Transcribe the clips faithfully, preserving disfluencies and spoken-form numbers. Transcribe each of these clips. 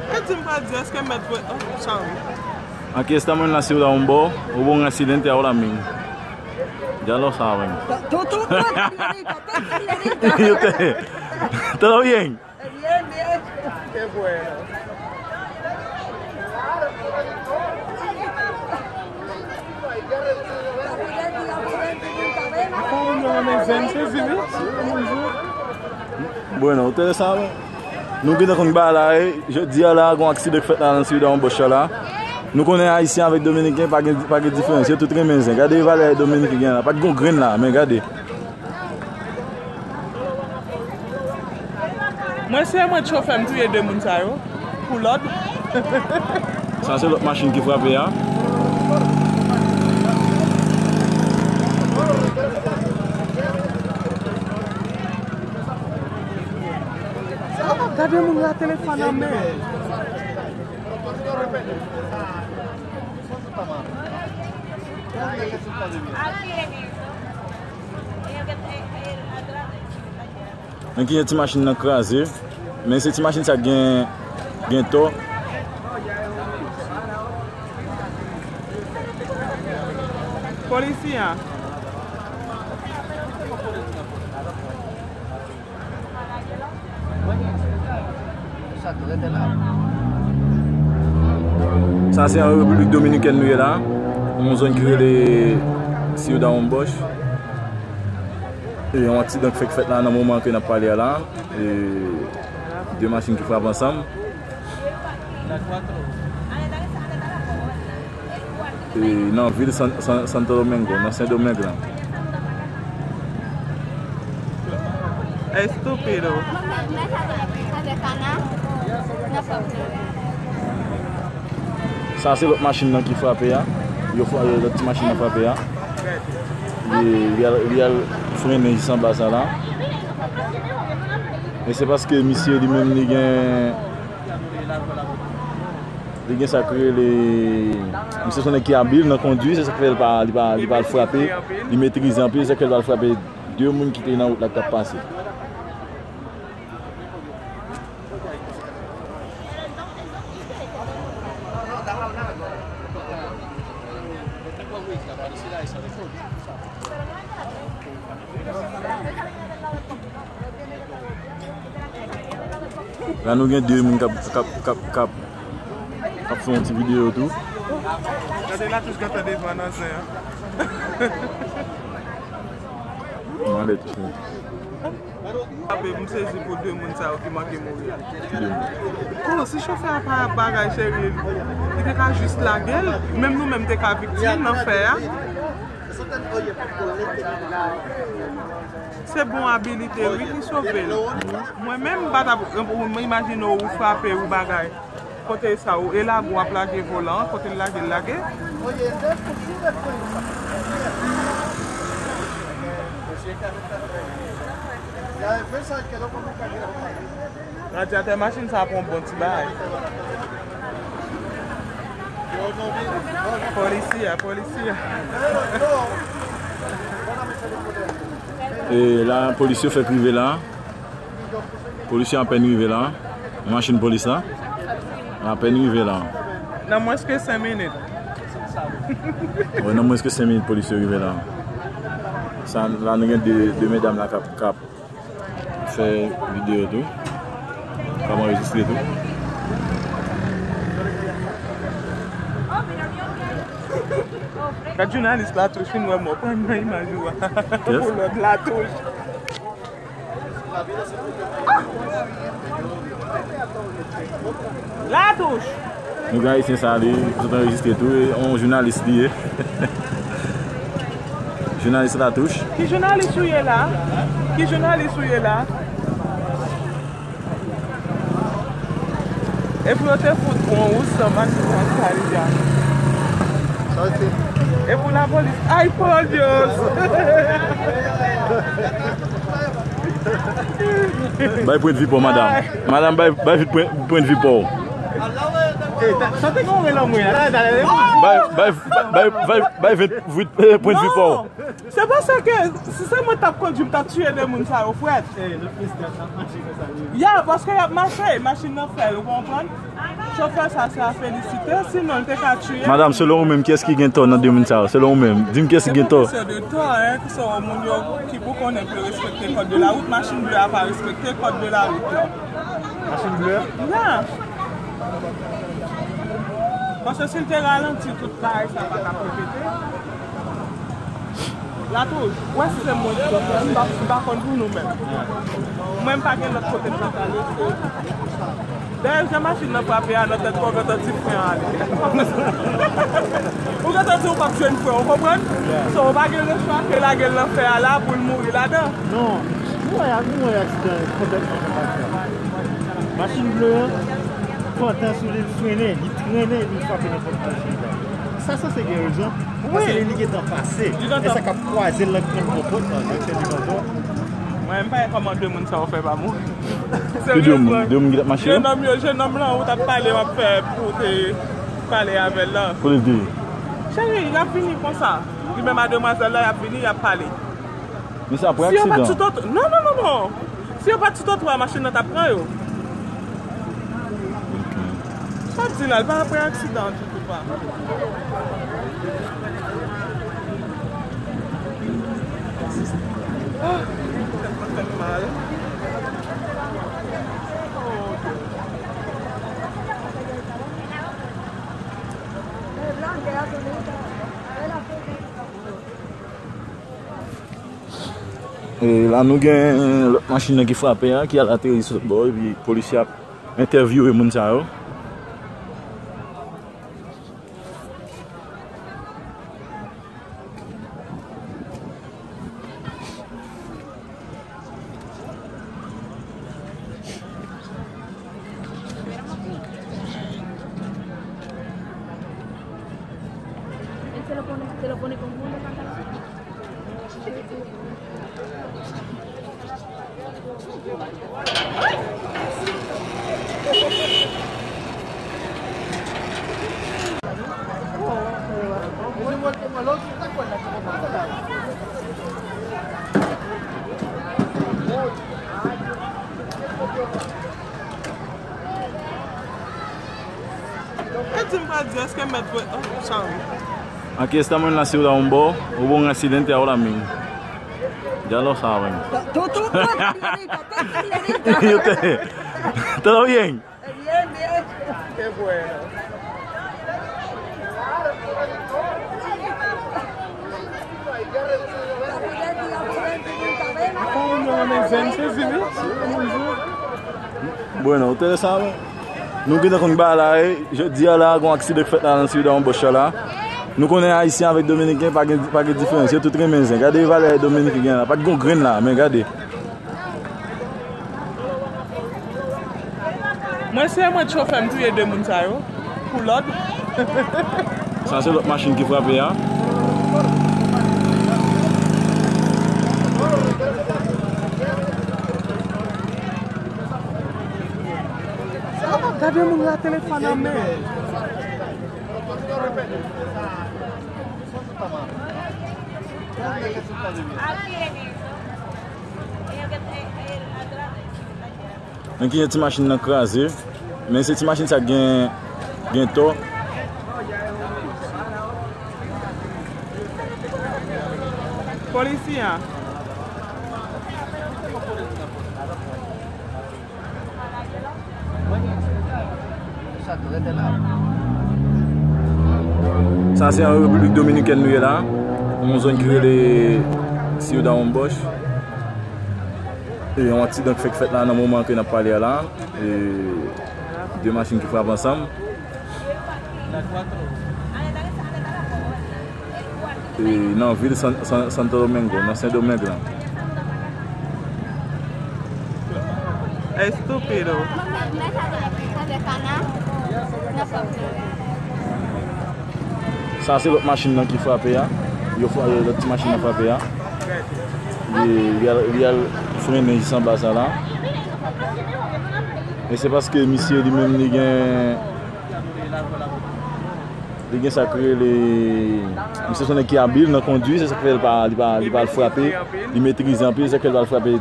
E di m pa di, èske mèt vre? Oh, sorry. Aquí estamos en la ciudad Ombó, hubo un accidente ahora mismo. Ya lo saben. Tú, tú, tú, tú, tú, tú, tú, tú, tú. Yo te, todo bien. Bien, bien. Qué bueno. Bueno, ustedes saben. Nou gentan konn bagay la, e jodi a la, gon aksidan k fèt la nan Ciudad Ombó la. Nou konnen Ayisyen avèk Dominiken pa gen, pa gen diferans. Yo tout renmen zen. Gade valè Dominiken gen la. Pa t gon grenn la, men gade. Mwen se mwen chofè m touye de moun sa yo. Pou lòd. Sa se lòt machin ki frape a. Gade moun la telefòn nan men. Men ki jan ti machin nan kraze. Men se ti machin sa gen, gen tò. Polisye a. Sa se an Repiblik Dominikèn nou ye la. Yon zòn ki rele Ciudad Ombó. E yon aksidan k fèk fèt la nan moman ke n ap pale a la. E de machin ki frape ansanm. E nan vil San, San, Santo Domingo, nan Sen Domeng lan. Estúpido. Sa se lòt machin nan ki frape a. Yo frape, lòt ti machin nan frape a. Li, li al, li al frennen jis anba sa la. E se paske misye li menm li gen, li gen sa k rele, misye se yon nèg ki abil nan kondwi, se sa k fè l pa, li pa, li pa al frape, li metrize anpil, se sa k fè l pa al frape de moun ki te nan wout la k t ap pase. La nou gen de moun k ap, k ap, k ap, k ap, k ap fè yon ti videyo tou. Gade Latouch gentan devan nan zen an. Mwen ale tou. Ape m sezi pou de moun sa yo ki manke mouri a. Oh, si chofè a pa bagay cheri, li te ka jis lage l, menm nou menm te ka viktim nan fè a. Se bon abilite wi ki sove l. Mwen menm m pa t ap, ou imajine w ou frape ou bagay. Kote sa ou e lage w ap lage volan an, kote l lage l lage. Radyatè machin sa pran bon ti bagay. Polisye a, polisye a. E la polis yo fèk rive la. Polis yo apèn rive la. Machin polis la apèn rive la. Nan mwens ke senk minit. Wi, nan mwens ke senk minit polis yo rive la. Sa la nou gen de, de medam la k ap, k ap fè videyo tou. K ap anrejistre tou. Gad jounalis Latouch fin wè mò pran nan imaj ou a. Pou lòd Latouch. Latouch. Nou gen ayisyen sa li, li sot anrejistre tou, e yon jounalis li ye. Jounalis Latouch. Ki jounalis ou ye la? Ki jounalis ou ye la? E pou yo te fout pran ou san machin nan sa li a. E pou lapolis. Ay, por Dios! Bay pwennvi pa w, madanm. Madanm, bay, bay vit pwen, pwennvi pa w. Sa te gen yon rele anmwe la, talè, talè. Bay, bay, bay, bay, bay ven, vit, eh, pwen de vi pa w. Non. Se paske si se mwen t ap kondui, m t ap tiye de moun sa yo frèt. Ya, paske y ap mache, machin nan fè, ou konprann? Chofè sa se a felisite, sinon l te ka tiye. Madanm, selon ou menm, kiyès ki gen tò nan de moun sa yo? Selon ou menm, di m kiyès ki gen tò. Se kesyon de tò, hein, se moun yo ki pou konnen pou yo respekte kòd de la wout. Machin ble a pa respekte kòd de la wout la. Machin ble a? Ya. Paske si l te ralanti, tout bagay sa pa t ap repete. Latouj, ou wè si se mwen ki fè, m pa, m pa konn pou nou menm. Mwen, m pa gen lòt kote m ta prale. Dèyè jan machin nan frape a nan tèt pa w, ou gentan di fren an ale. Ou gentan di ou p ap jwenn fren, ou konprann? So, ou pa gen lechwa ke lage l nan fè a la pou l mouri ladan. Non, nou wè, nou wè aksidan konplètman konplètman. Machin ble an, pantan sou li, l frennen, li trennen, li frape nan pòt machin la. Sa sanse gen rezon, paske li gentan pase. E sa k ap kwaze l nan grenn konpòt lan, yo fè li konpòt. Mwen, m pa wè kòman de moun sa yo fè pa mouri. Ki de moun? De moun ki t ap mache yo? Jennonm yo, jennonm lan, ou t ap pale, w ap fè pou w te pale avè l lan. Kote l te ye? Cheri, y ap vini konsa. Li menm a demwazèl la, y ap vini, y ap pale. Men se apre aksidan. Si yo pa t sou twotwa, non, non, non, non. Si yo pa t sou twotwa, machin nan t ap pran yo. Ok. Sa di la, l pa apre aksidan an ditou pa. Ah, tèt mwen fè m mal. Oh. E la nou gen lòt machin nan ki frape a, ki al ateri sot bò, epi polisye ap entèvyouwe moun sa yo. E di m pral di, èske mèt vre? Oh, sorry. Aki esta mwen la siw da yon bò, hubo un accidente ahora mismo. Ya lo saben. Tú, tú, tú, tú, tú, tú, tú, tú, tú. Todo bien. Bien, bien. Qué bueno. Bueno, ustedes saben. Nou gentan konn bagay la, e jodi a la, gon aksidan k fèt la nan Ciudad Jumbos la. Nou konnen Ayisyen avèk Dominiken pa gen, pa gen diferans, yo tout renmen zen. Gade valè Dominiken gen la, pa t gon grenn la, men gade. Mwen, si se mwen t chofè, m touye de moun sa yo pou lòd. Sa se lòt machin ki frape a. Gade moun la telefòn nan men. Donk, ti machin nan kraze, men se ti machin sa gen, gen tò. Polisye a. Sa se an Repiblik Dominikèn nou ye la, yon zòn ki rele Ciudad Jumbos. E yon aksidan k fèk fèt la nan moman ke n ap pale a la. E de machin ki frape ansanm. E nan vil San, San, Santo Domingo, nan Sendomeng lan. Estúpido. Sa se lòt machin nan ki frape a. Yo frape, lòt ti machin nan frape a. Li, li al, li al frennen jis anba sa la. E se paske misye li menm li gen Li gen sa k rele, misye se yon nèg ki abil nan kondwi, se sa k fè li pa, li pa, li pa al frape, li metrize anpil, se sa k fè li pa al frape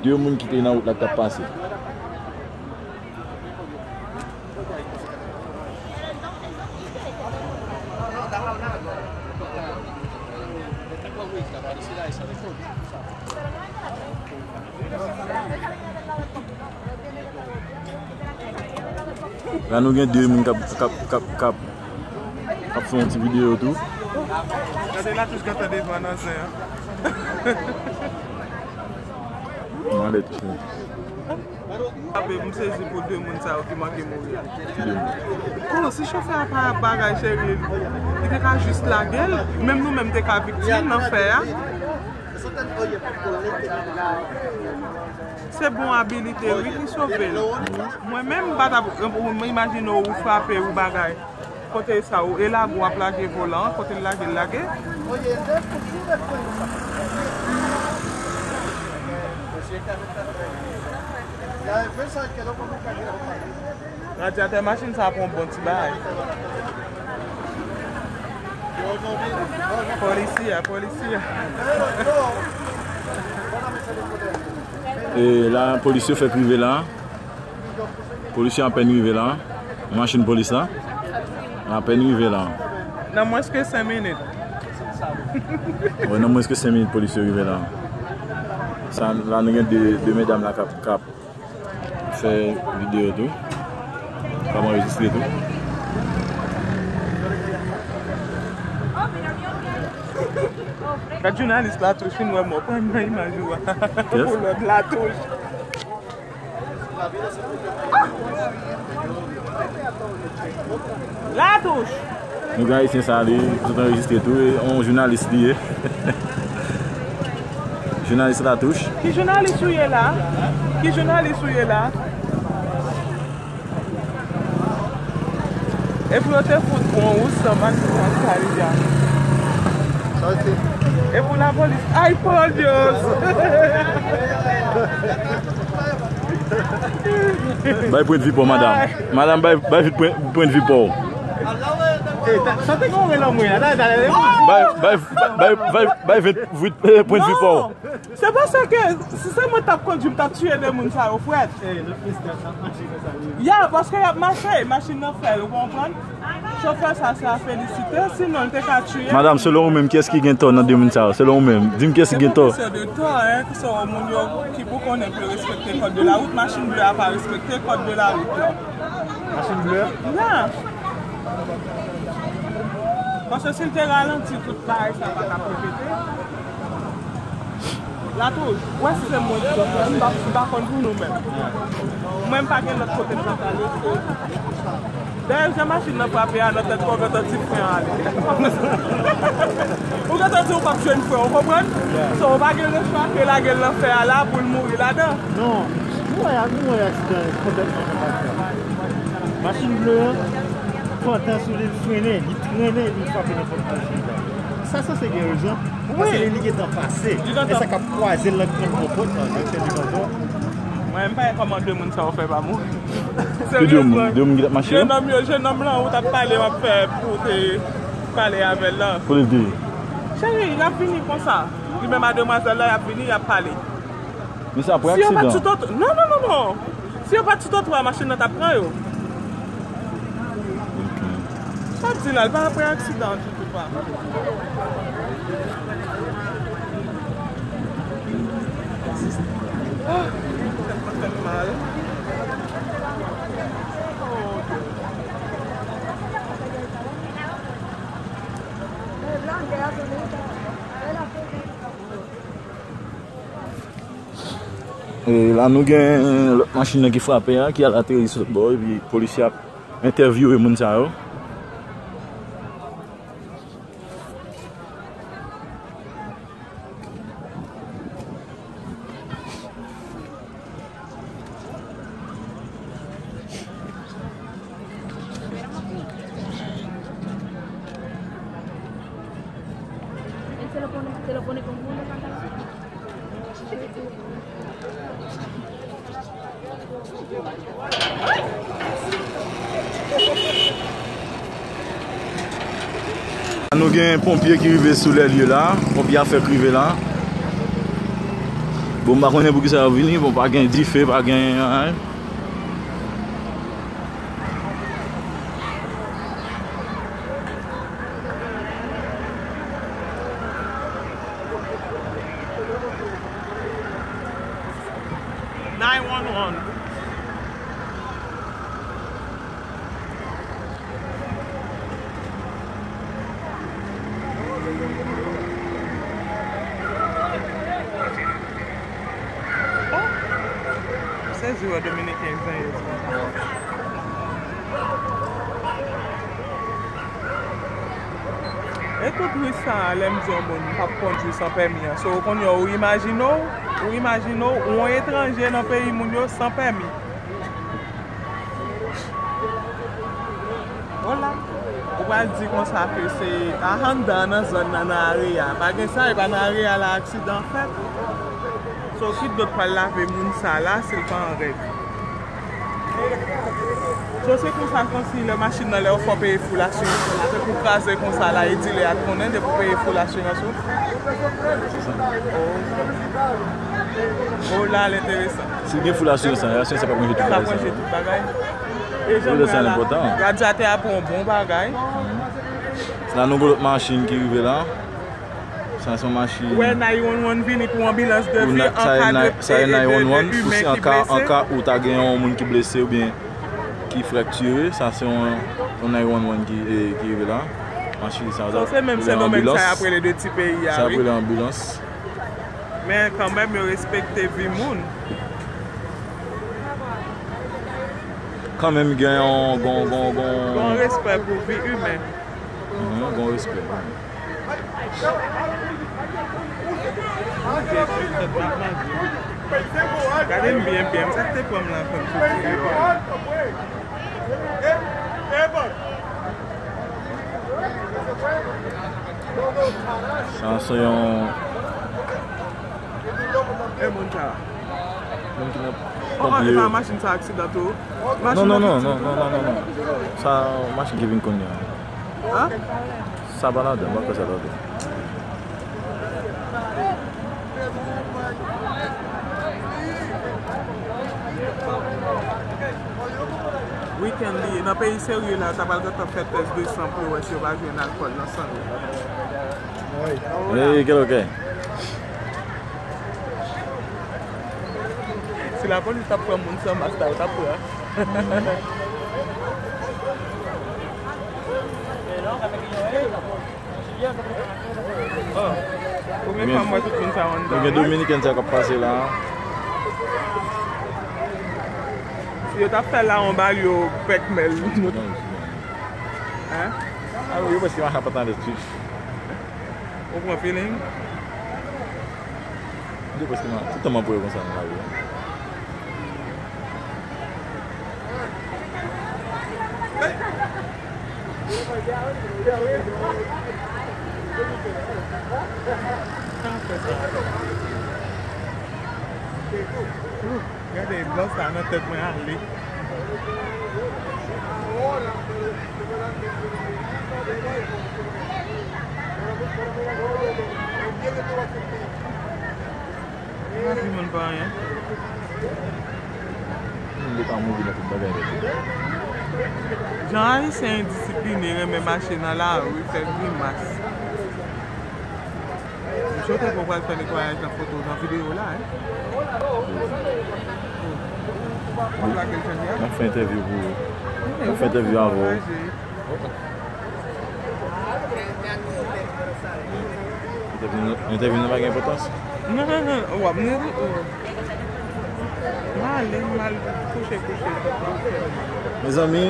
de moun ki te nan wout la k t ap pase. La nou gen de moun k ap, k ap, k ap, k ap, k ap fè yon ti videyo tou. Gade Latouch gentan devan nan zen an. Malèt. Ape m sezi pou de moun sa yo ki manke mouri a. Ki de moun? Oh, si chofè a pa bagay cheri, li te ka jis lage l, menm nou menm te ka viktim nan fè a. Se bon abilite wi ki sove l. Mwen menm m pa t ap, ou imajine w ou frape ou bagay. Kote sa ou e lage w ap lage volan an, kote l lage l lage. Radyatè machin sa pran bon ti bagay. Polisye a, polisye a. E la, polis yo fèk rive la. Polis yo apèn rive la. Machin polis la apèn rive la. Nan mwens ke senk minit. Wi, nan mwens ke senk minit polis yo rive la. Sa, la nou gen de, de medam la k ap, k ap fè videyo tou. K ap anrejistre tou. Gad jounalis Latouch, fin wè mò pran nan imaj ou a. Pou lòd Latouch. Latouch! Nou gen ayisyen sa li, sot anrejistre tou, e yon jounalis li ye. Jounalis Latouch. Ki jounalis ou ye la? Ki jounalis ou ye la? Epi yo te fout bon ou san maksimòm kalite. Sa w di? E pou lapolis. Ay, por Dios! Bay pwennvi pa w, madanm. Madanm, bay, bay vit pwen-, pwennvi pa w. Bay, bay, bay, bay, bay vit, vit, eh, pwennvi pa w. Se paske si se mwen t ap kondui, m t ap tiye de moun sa yo frèt. Ya, paske y ap mache, machin nan fè, ou konprann? Chofè sa se a felisite, sinon l te ka tiye. Madanm, selon ou menm, kiyès ki gen tò nan de moun sa yo? Selon ou menm, di m kiyès ki gen tò. Se pou ki se de tò, hein, se moun yo ki pou konnen pou yo respekte kòd de la wout, machin ble a pa respekte kòd de la wout yo. Machin ble a? Ya. Paske si l te ralanti, tout bagay sa pa t ap repete. Latouch, ou wè si se mwen ki sòt la, m pa, m pa konn pou nou menm. Mwen, m pa gen lòt kote m ta prale, se dèyè jan machin nan frape a nan tèt pa w, ou gentan di fren an ale. Ou gentan di ou p ap jwenn fren, ou konprann? So, ou pa gen lechwa ke lage l nan fè a la pou l mouri ladan. Non, nou wè, nou wè aksidan konplètman konplètman. Machin ble an, pandan sou li, l frennen, li trennen, li frape nan pòt machin la. Sa sanse gen rezon, paske li gentan pase. E sa k ap kwaze l nan grenn pòpòt lan, se li kontan. Mwen, m pa wè kòman de moun sa yo fè pa mouri. Ki de moun? De moun ki t ap mache yo? Jennonm yo, jennonm lan, ou t ap pale, w ap fè pou te pale avè l lan. Kote l te ye? Cheri, y ap vini konsa. Li menm a demwazèl la, y ap vini, y ap pale. Men sa apre aksidan. Si yo pa t sou twotwa, non, non, non, non. Si yo pa t sou twotwa, machin nan t ap pran yo. Ok. Sa di la, l pa apre aksidan ditou pa. Ah, tèt mwen fè m mal. Oh, Dye. E la nou gen lòt machin nan ki frape a, ki al ateri sou lòt bò, epi polisye ap entèvyouwe moun sa yo. Nou gen ponpye ki rive sou lè lye la. Ponpye ap fèk rive la. Bon, m pa konnen poukisa yo vini. Bon, pa gen dife, pa gen anyen. Nine one one. Se di wè dominiken gen yo. E tout ris sa a, lè m di yon moun p ap kondui san pèmi an. So, kounye a, ou imajine w, ou imajine w, ou yon etranje nan peyi moun yo san pèmi. Hola. Ou pral di konsa ke se a anndan nan zòn nan, nan area. Pa gen sa, e pa nan area la aksidan fèt. So, kidòt pral lave moun sa la, si l pa an règ. So, se konsa, kòmsi lè machin nan, lè w fè w peye full assurance la, se pou kraze konsa la, e dilè a t konnen, depi w peye full assurance ou. Oh. Oh, la, l enteresan. Si w gen full assurance, assurance pa pran jete bagay sa. Sa pran jete tout bagay. E jan mwen la, radyatè a pran yon bon bagay. Sa nou gen lòt machin ki rive la. Sa se yon machin. Wè nine one one vini pou anbilans de vi an ka de, de, de, de imen ki blese. An ka ou ta gen yon moun ki blese oubyen ki fraktire, sa se yon, yon nine one one ki, e, ki rive la. Machin sa, se menm fenomèn sa y ap rele de ti peyi a, wi. Sa y ap rele anbilans. Men kanmenm, yo respekte vi moun. Kanmenm, gen yon, gon, gon, gon. Gon respè pou vi imen. Mhm, gon respè. Gade m byen, byen. Sa k te pran m la, fè m soti deyò a. Sa se yon. E moun sa. Moun ki nan. Oh, e pa machin sa aksidan tou? Non, non, non, non. Sa machin ki vin kounye a. Hein? Sa pa ladan, m pa kwè sa ladan. Wikenn li ye. Nan peyi serye la, ta pral gentan fè tès de san pou yo wè si yo pa jwenn alkòl nan san yo. Hey, kèlòkè? Si lapolis t ap pran moun san mask la, yo t ap pran. Oh. Premye fwa m wè tout moun sa yo anndan. Gen dominiken sa k ap pase la. Si yo t ap fè lawon ba l yo pèkmèl. Hein? Ah, yo prèske mache an patan de twif. Ou pran feeling? Yo prèske ma-, tout tan m ap wè konsa nan lari a. Gade, bò sa nan tèt mwen ale. M pa di moun pa anyen. Moun yo pa mouri nan tout bagay nèt. Jan Ayisyen endisipline, renmen mache nan lari, fè grimas. M swete ke w pral fè netwayaj nan foto, nan videyo la, hein. M ap fè entèvyou pou ou. M ap fè entèvyou avè w. Entèvyou, entèvyou nou pa gen enpòtans. Non, non, non, w ap mouri, oh. M ale, m al kouche, kouche. Mezanmi,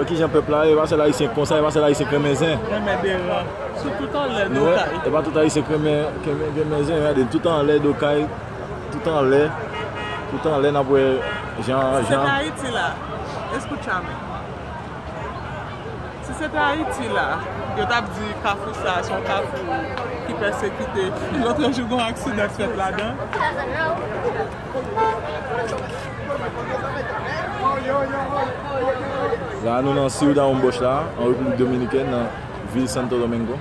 kijan pèp la ye, e pa sèl Ayisyen k konsa, e pa sèl Ayisyen k renmen zen. Renmen deran. Sou tout anlè do kay. E pa tout Ayisyen k renmen, k renmen, k renmen zen, gade, tout anlè do kay, tout anlè, tout anlè n ap wè jan, jan. Se Ayiti la. Escúchame. Si se te Ayiti la, yo t ap di kafou sa a se yon kafou ki pèsekite. Lòt jou, gen yon aksidan k fèt ladan. La, nou nan Ciudad Jumbos la, an Repiblik Dominikèn, nan vil Santo Domingo.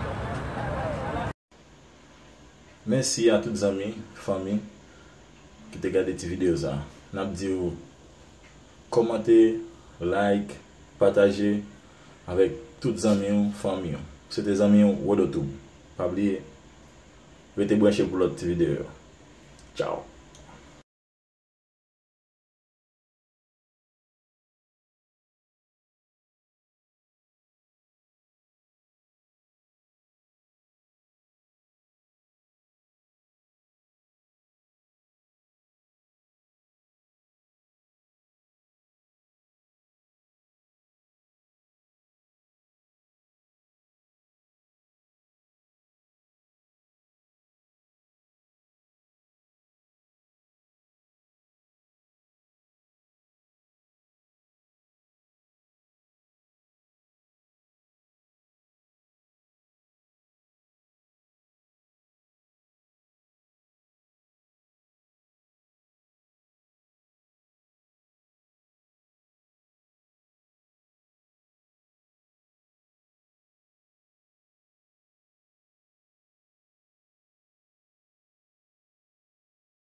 Mèsi a tout zanmi, fanmi ki te gade ti videyo sa. N ap di w kòmante, like, pataje avèk tout zanmi w, fanmi w. Se te zanmi w Rodotube. Pa bliye, rete branche pou lòt ti videyo yo. Tchao.